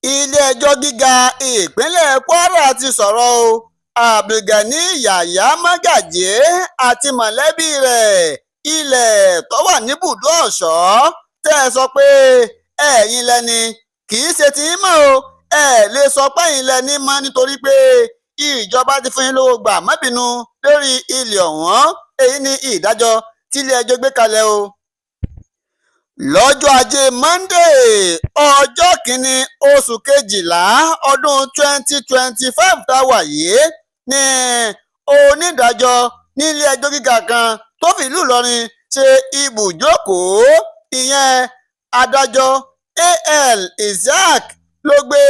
Ilé-ẹjọ́ gíga ìpínlẹ̀ Kwara ti sọ̀rọ̀ o. Abdulganiyar Yahaya Magaji àti mọ̀lẹ́bí rẹ̀, ilẹ̀ tó wà níbùdó Ọ̀ṣọ́ tẹ́ ẹ sọ pé ẹ̀yin lẹ́ni, kì í ṣe tiyín mọ́ o. Ẹ lè sọ pé ẹ̀yin lẹ́ni mọ́ nítorí pé ìjọba ti fún yín lówó gbà má bínú lórí ilẹ̀ ọ̀hún. Èyí ni ìdájọ́ tí ilé-ẹjọ́ gbé kalẹ̀ o. Lọ́jọ́ Ajé Monde, ọjọ́ kìíní oṣù kejìlá ọdún 2025 tá a wà yìí, ní onídàájọ́ nílé-ẹjọ́ gíga kan tó fìlú Ìlọrin ṣe ibùjókòó, ìyẹn adájọ́ Al Isiaq, ló gbé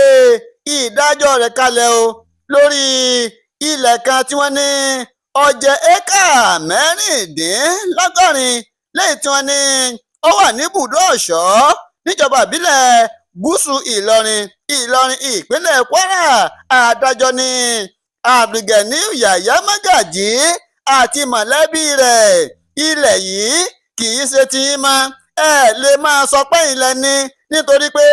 ìdájọ́ rẹ̀ kalẹ̀ o lórí ilẹ̀ kan tí wọ́n ní ó jẹ́ éékà 86 lẹ́yìn tí wọ́n ní ó wà níbùdó Ọ̀ṣọ́ níjọba ìbílẹ̀ Gúúsù Ìlọrin, Ìlọrin, ìpínlẹ̀ Kwara. Adájọ́ ní Abdulganiyar Yahaya Magaji àti mọ̀lẹ́bí rẹ̀, ilẹ̀ yìí kì í ṣe tiyín mọ́. Ẹ lè máa sọ pé ilẹ̀ ni nítorí pé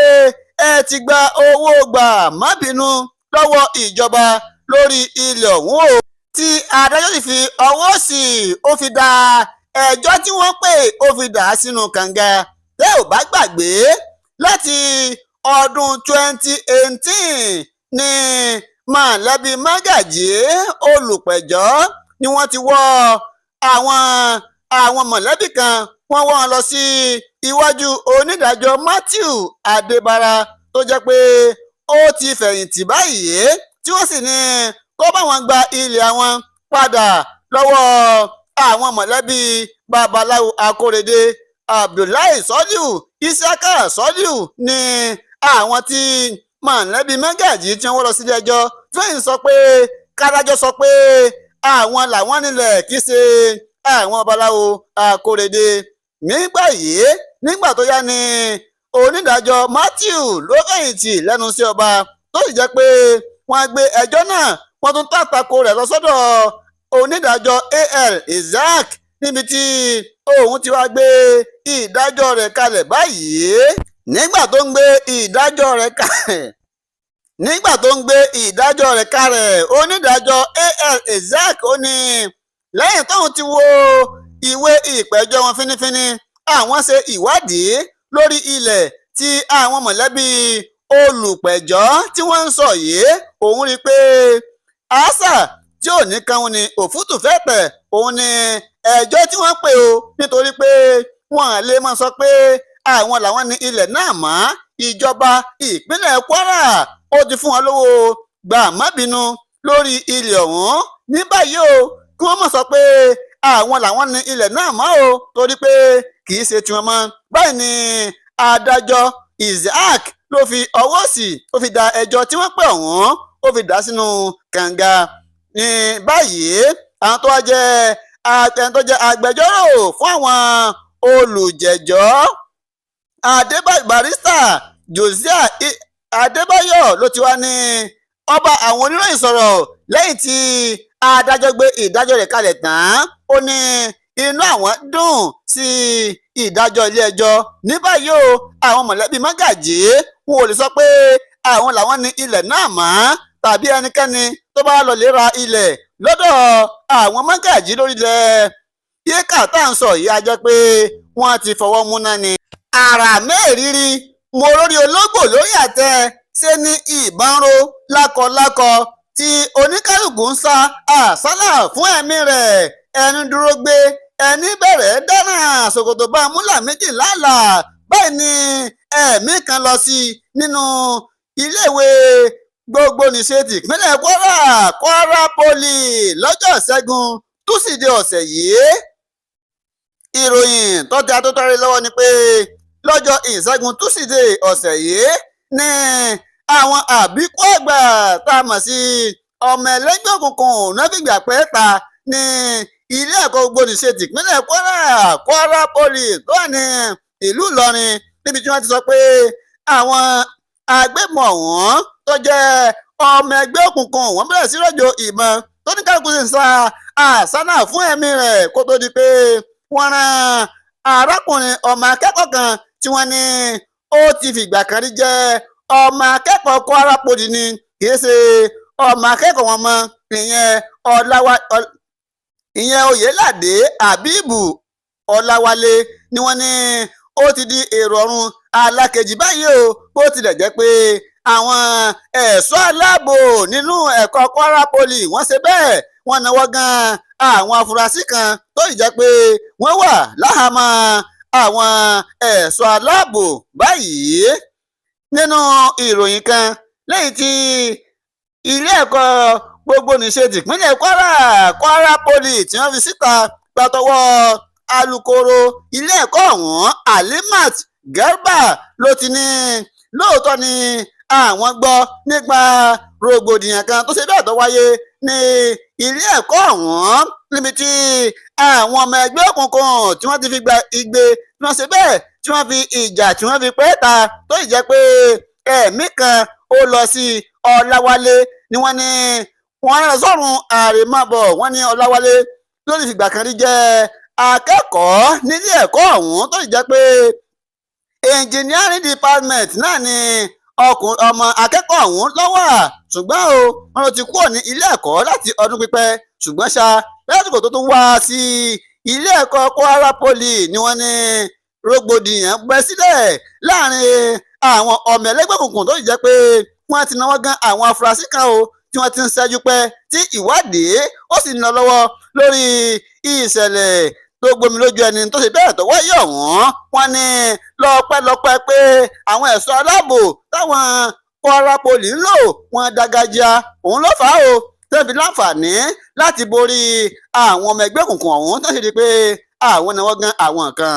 ẹ ti gba owó gbà má bínú lọ́wọ́ ìjọba lórí ilẹ̀ ọ̀hún o. Tí adájọ́ sì fi ọwọ́ sí i, ó fi dá ẹjọ́ tí wọ́n pè, ó fi dà á sínú kànga. Tẹ́ ò bá gbàgbé, láti ọdún 2018 ní mọ̀lẹ́bí Magaji olùpẹ̀jọ́ ni wọ́n ti wọ́ àwọn mọ̀lẹ́bí kan, wọ́n wọ́ wọn lọ sí iwájú onídàájọ́ Matthew Adébára tó jẹ́ pé ó ti fẹ̀yìntì báyìí, tí wọ́n sì ní kó bá wọn gba ilẹ̀ àwọn padà lọ́wọ́ àwọn mọ̀lẹ́bí babaláwo Akórèdé. Abdullahi Soliu, Isiaka Soliu ní àwọn tí mọ̀lẹ́bí Magaji tí wọ́n lọ sílé ẹjọ́, tí wọ́n sì sọ pé kádájọ́ sọ pé àwọn làwọn nílẹ̀, kì í ṣe àwọn babaláwo Akórèdé. Nígbà yìí, nígbà tó yá ni onídàájọ́ Matthew ló fẹ̀yìntì lẹ́nu sí ọba, tó sì jẹ́ pé wọ́n gbé ẹjọ́ náà, wọ́n tún tàtàkò rẹ̀ lọ sọ́dọ̀ onídàájọ́ Al Isiaq níbi tí òun ti wá gbé ìdájọ́ rẹ̀ kalẹ̀ báyìí. Nígbà tó ń gbé ìdájọ́ rẹ̀ kalẹ̀, onídàájọ́ Al Isiaq ó ní lẹ́yìn tóun ti wo ìwé ìpẹ̀jọ́ wọn fínífíní, àwọn ṣe ìwádìí lórí ilẹ̀ tí àwọn mọ̀lẹ́bí olùpẹ̀jọ́ tí wọ́n ń sọ yìí, òun rí i pé àṣà tí ò ní kan ni òfútù fẹ́ tẹ̀ òun ni ẹjọ́ tí wọ́n pè o, nítorí pé wọ́n lè máa sọ pé àwọn làwọn ní ilẹ̀ náà mọ́. Ìjọba ìpínlẹ̀ Kwara ó ti fún wọn lówó gbà má bínú lórí ilẹ̀ ọ̀hún. Ní báyìí o, kí wọ́n má sọ pé àwọn làwọn ní ilẹ̀ náà mọ́ o, torí pé kì í ṣe tiwọn mọ́. Báyìí ni adájọ́ Isiaq ló fi ọwọ́ sí, ó fi da ẹjọ́ tí wọ́n pè ọ̀hún, ó fi dà sínú kànga. Ní báyìí, àwọn tó wá jẹ́ ẹni tó jẹ́ agbẹjọ́rò fún àwọn olùjẹ́jọ́, Adébáyọ̀, Barrister Josiah Adébáyọ̀, ló ti wá ní ọba àwọn oníròyìn sọ̀rọ̀ lẹ́yìn tí adájọ́ gbé ìdájọ́ rẹ̀ kalẹ̀ tán. Ó ní inú àwọn dùn sí ìdájọ́ ilé-ẹjọ́. Ní báyìí o, àwọn mọ̀lẹ́bí Mágàjí wọn ò lè sọ pé àwọn làwọn ní ilẹ̀ náà mọ́, tàbí ẹnikẹ́ni tó bá lọ lè ra ilẹ̀ lọ́dọ̀ àwọn Mágàjí lórílẹ̀ yíká tá à ń sọ yìí, á jẹ́ pé wọ́n ti fọwọ́ múná ni. Àrà mẹ́rìírí mo lórí ológbò lórí àtẹ ṣe ní ìbọn ro lákọlákọ tí oníkálukú ń sá àsálà fún ẹ̀mí rẹ̀. Ẹni dúró gbé ẹni bẹ̀rẹ̀ dáná ṣòkòtò bá múlà méjì lálàá. Báyìí ni ẹ̀mí kan lọ sí nínú iléèwé gbogbonìṣe tìpínlẹ̀ Kwara, Kwara Poly, lọ́jọ́ Ìṣẹ́gun Túsídẹ̀ẹ́ ọ̀sẹ̀ yìí. Ìròyìn tó tẹ atótọ́rí lọ́wọ́ ni pé lọ́jọ́ Ìṣẹ́gun Túsídẹ̀ẹ́ ọ̀sẹ̀ yìí ní àwọn àbíkú àgbà tá a mọ̀ sí ọmọ ẹlẹ́gbẹ́ òkùnkùn náà fìgbà pẹ́ ta ní ilé ẹ̀kọ́ gbogbonìṣe tìpínlẹ̀ Kwara, Kwara Poly, tó wà ní ìlú Ìlọrin, níbi tí wọ́n ti sọ pé àwọn agbébọn ọ̀hún tó jẹ́ ọmọ ẹgbẹ́ òkùnkùn, wọ́n bẹ̀rẹ̀ sí rọ̀jò ìbọn tó ní kálukú sì ń sa àsánà fún ẹ̀mí rẹ̀, kó tó di pé wọ́n rán arákùnrin ọmọ akẹ́kọ̀ọ́ kan tí wọ́n ní ó ti fìgbà kan rí jẹ́ Ọmọ akẹ́kọ̀ọ́ Kwara Poly ni, kì í ṣe ọmọ akẹ́kọ̀ọ́ wọn mọ́. Ìyẹn Oyèládé Abibu Ọláwálé ni wọ́n ní ó ti di èrò ọ̀run alákejì báyìí o. Bó tilẹ̀ jẹ́ pé àwọn ẹ̀ṣọ́ aláàbò nínú ẹ̀kọ́ Kwara Poly wọ́n ṣe bẹ́ẹ̀, wọ́n náwó gan àwọn afurasí kan tó sì jẹ́ pé wọ́n wà láhàámọ́ àwọn ẹ̀ṣọ́ aláàbò báyìí. Nínú ìròyìn kan lẹ́yìn tí ilé ẹ̀kọ́ gbogbonìṣe tìpínlẹ̀ Kwara, Kwara Poly, tí wọ́n fi síta gbàtọwọ́ alukoro ilé ẹ̀kọ́ ọ̀hún, Alimat Garba, ló ti ní lóòótọ́ ni àwọn gbọ́ nípa rògbòdìyàn kan tó ṣe bẹ́ẹ̀ tó wáyé ní ilé ẹ̀kọ́ ọ̀hún, níbi tí àwọn ọmọ ẹgbẹ́ òkùnkùn tí wọ́n ti fi gba igbe, tí wọ́n ṣe bẹ́ẹ̀, tí wọ́n fi ìjà, tí wọ́n fi pẹ́ ta, tó sì jẹ́ pé ẹ̀mí kan ó lọ sí. Ọláwálé ni wọ́n ní wọ́n rán sọ́run àrèmábọ̀. Wọ́n ní Ọláwálé ló ti fìgbà kan rí jẹ́ akẹ́kọ̀ọ́ nílé ẹ̀kọ́ ọ̀hún, tó sì jẹ́ pé engineering department náà ni ọkùnrin ọmọ akẹ́kọ̀ọ́ ọ̀hún lọ́wọ́. Ṣùgbọ́n o, wọ́n ló ti kúrò ní ilé ẹ̀kọ́ láti ọdún pípẹ́. Ṣùgbọ́n ṣá, lásìkò tó tún wá sí ilé ẹ̀kọ́ Kwara Poly ni wọ́n ní rògbòdìyàn bẹ́ sílẹ̀ láàrin àwọn ọmọ ẹlẹ́gbẹ́ òkùnkùn, tó sì jẹ́ pé wọ́n ti náwó gan àwọn afurasí kan o, tí wọ́n ti ń ṣẹ́jú pẹ́, tí ìwádìí ó sì ń lọ lọ́wọ́ lórí ìṣẹ̀lẹ̀ tó gbomi lójú ẹni tó ṣe bẹ́ẹ̀ tó wáyé ọ̀hún. Wọ́n ní lọ́pẹ́lọpẹ́ pé àwọn ẹ̀ṣọ́ aláàbò táwọn Kwara Poly ń lò wọ́n dágájá, òun ló fà á o tó fi láǹfààní láti borí àwọn ọmọ ẹgbẹ́ òkùnkùn ọ̀hún, tó sì di pé àwọn náwó gan àwọn kan.